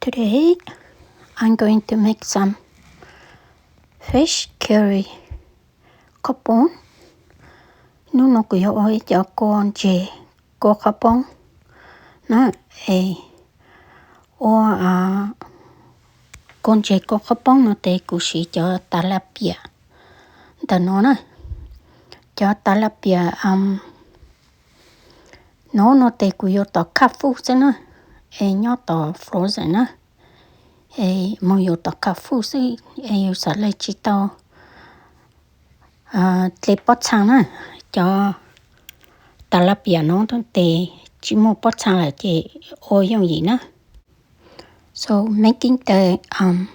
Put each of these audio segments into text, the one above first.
Today, I'm going to make some fish curry qhob poob. Hnub no kuv yuav ua ib co kua ntses kua qhob poob na, es ua kua ntses kua qhob poob no ces kuv siv cov tas las pias ntawm no na. Cov tas las pias no no ces kuv yuav tom khaj fuj xwb na, es nyob tom frozen na, es mus yuav tom khaj fuj xwb, es yus xav li tsis tau dle pob txha na. Cov tas las pias no ces tsis muaj pob txha lawm ces ua yooj yim na. So making the um,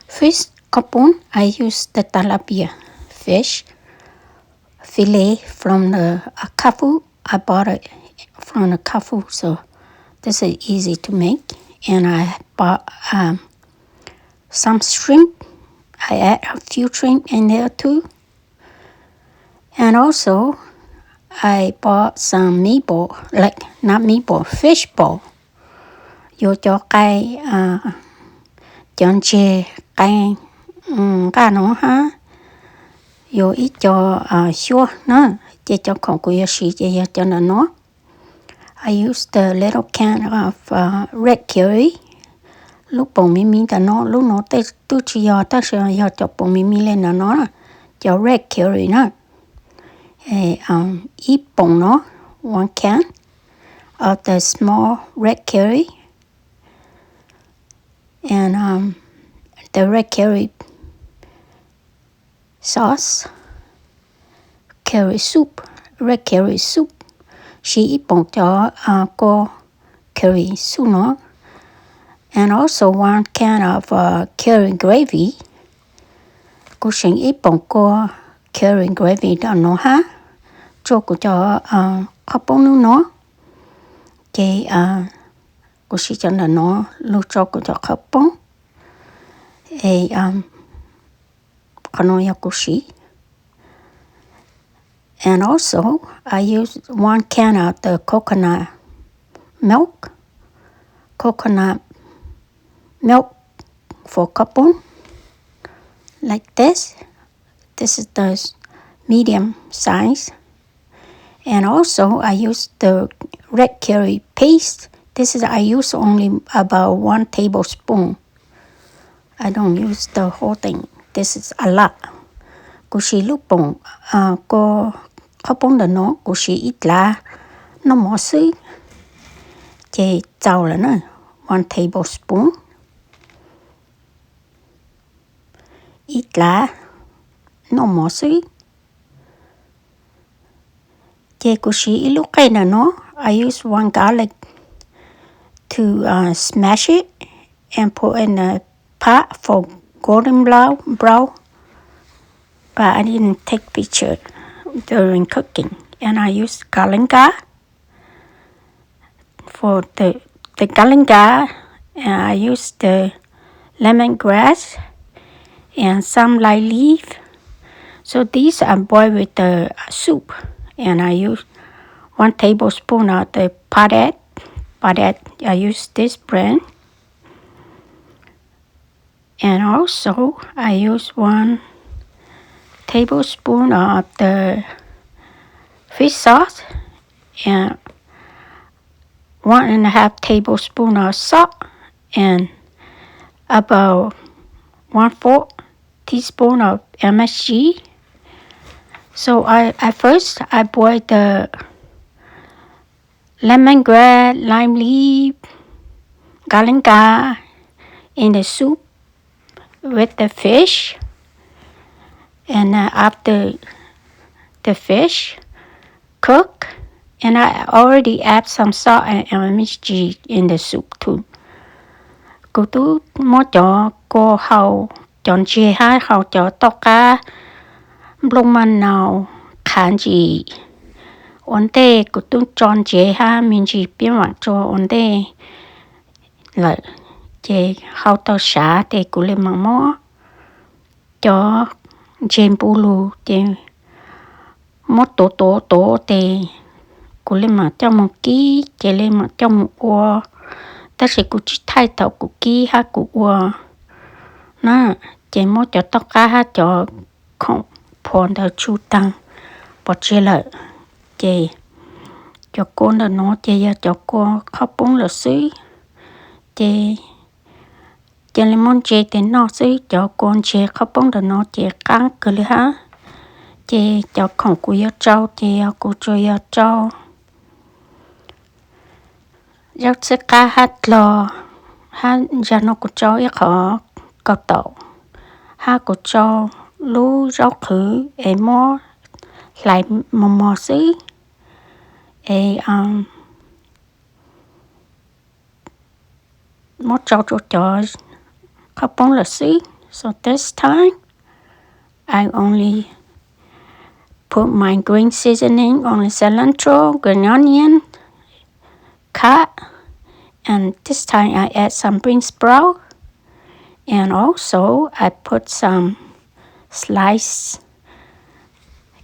fish qhob poob, I use the tilapia fish fillet from the uh, Kafu. I bought it from the Kafu, so this is easy to make. And I bought um, some shrimp. I add a few shrimp in there too. And also, I bought some meatball, like not meatball, fish ball. Yuav cov qai, cov ntses qai nqaj no hab, yuav ib co xyuas na, ces cov khoom kuv yuav siv ces yog cov ntawm no. I use the little can of uh, red curry. Lub poom me me ntawm no, lub no twb tsis yog, tab sis yog cov poom me me li ntawm no, cov red curry na. Ib poom no, one can of the small red curry. And um, the red curry sauce, curry soup, red curry soup, siv ib poom cov kua curry soup no. And also one can of uh, curry gravy. Kuv siv ib poom kua curry gravy ntawm no hab, rua kuv cov qhob poob hnub no, ces kuv siv cov ntawm no lug rua kuv cov qhob poob. Es qhov no yog kuv siv. And also, I use one can of the coconut milk, coconut milk for qhob poob, like this. This is the medium size. And also, I use the red curry paste. This is, I use only about one tablespoon. I don't use the whole thing. This is a lot. Kuv siv lub poom kua qhob poob ntawm no, kuv siv ib dlav noj mov xwb, ces txaus lawm na, one tablespoon, ib dlav noj mov xwb. Ces kuv siv ib lub qej ntawm no, I use one garlic to uh, smash it and put in a pot for golden brown, brown. But I didn't take picture during cooking. And I use galangal for the, the galangal. And I use the lemongrass and some lime leaf. So these I boil with the soup. And I use one tablespoon of the potted, potted, I use this brand. And also, I use one tablespoon of the fish sauce and one and a half tablespoon of salt and about one fourth teaspoon of M S G. So I, at first, I boil the lemongrass, lime leaf, galangal in the soup with the fish. And uh, after the fish cook, and I already add some salt and M S G in the soup too. Kuv tub muab cov kua hau, cov ntses hab hau cov toj qab nplooj maj nau qhav ntsis ua ntej, kuv tub tso ntses hab me ntsis piab vam tsua ua ntej lawm, ces hau tau sav ces kuv le mam muab cov ntses npu lug ces muab tuav tuav tuav ces kuv le mam coj mus kib ces le mam coj mus ua Tab sis kuv tsis thaij thaum kuv kib hab kuv ua na, ces muab cov toj qab hab cov khoom phua ntawd tsuj taag pov tseg lawm. Ces cov kua ntawm no ces yog cov kua qhob poob lawm xwb. Ces cia li muab ntse tes noj xwb, cov kua ntse qhob poob ntawm no ces qaab kawg li hab. Ces cov khoom kuv yuav tsau ces yog kuv tsuas yog tsau zaub txhwb qab hab dlog, hab zag no kuv tsau ib qho kaug taum, hab kuv tsau lub zaub qhwv es muab hlais mos mos xwb, es muab tsau rua cov qhob poob lawm xwb. So this time I only put my green seasoning, only cilantro, green onion, cut, and this time I add some bean sprout, and also I put some sliced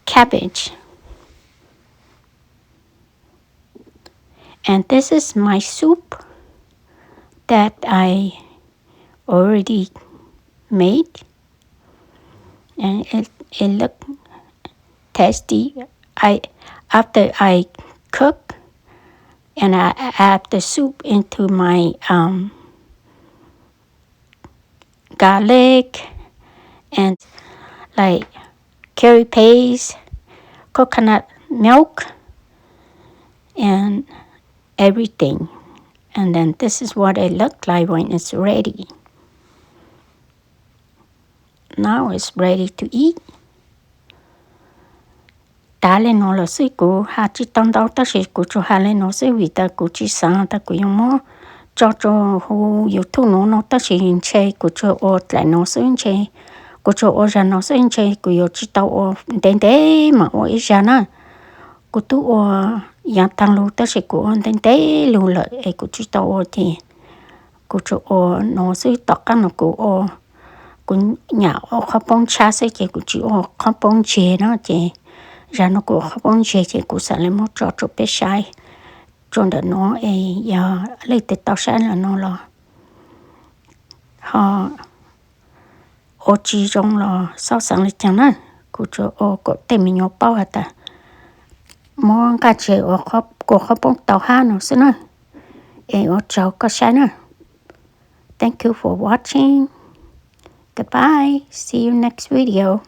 cabbage. And this is my soup that I already made. And it, it look tasty. I, after I cook, and I add the soup into my um, garlic and like curry paste, coconut milk, and everything. And then this is what it look like when it's ready. Now it's ready to eat. Tav le nuav lawm xwb, kuv has tsis tau ntau tab sis kuv tsuas has le nuav xwb vim tas kuv tsis xaav tas kuv yuav muab tso rua huv YouTube nuav no tab sis ntshe kuv tsuas ua dlaim nuav xwb, ntshe kuv tsuas ua zag nuav xwb, ntshe kuv yuav tsis tau ua ntev ntev mas ua ib zag na. Kuv tub ua yaav taag lug tab sis kuv ua ntev ntev lug lawm es kuv tsis tau ua ces kuv tsuas ua nuav xwb. Tom qaab no kuv ua, kuv nyam ua qhob poob tshab xwb ces kuv tsis ua qhob poob ntseg na ces zag no kuv ua qhob poob ntseg ces kuv xaav le muab tso rua peb saib rua ntawm nuav es yog leej twg tau saib ntawm nuav los ho ua tsis zoo los xob xaav le caag na. Kuv tsuas ua kom tej me nyuam paub has tas muab nqaj tseg ua kua qhob poob tau hab no xwb na. Es ua tsaug koj saib na. Thank you for watching. Goodbye. See you next video.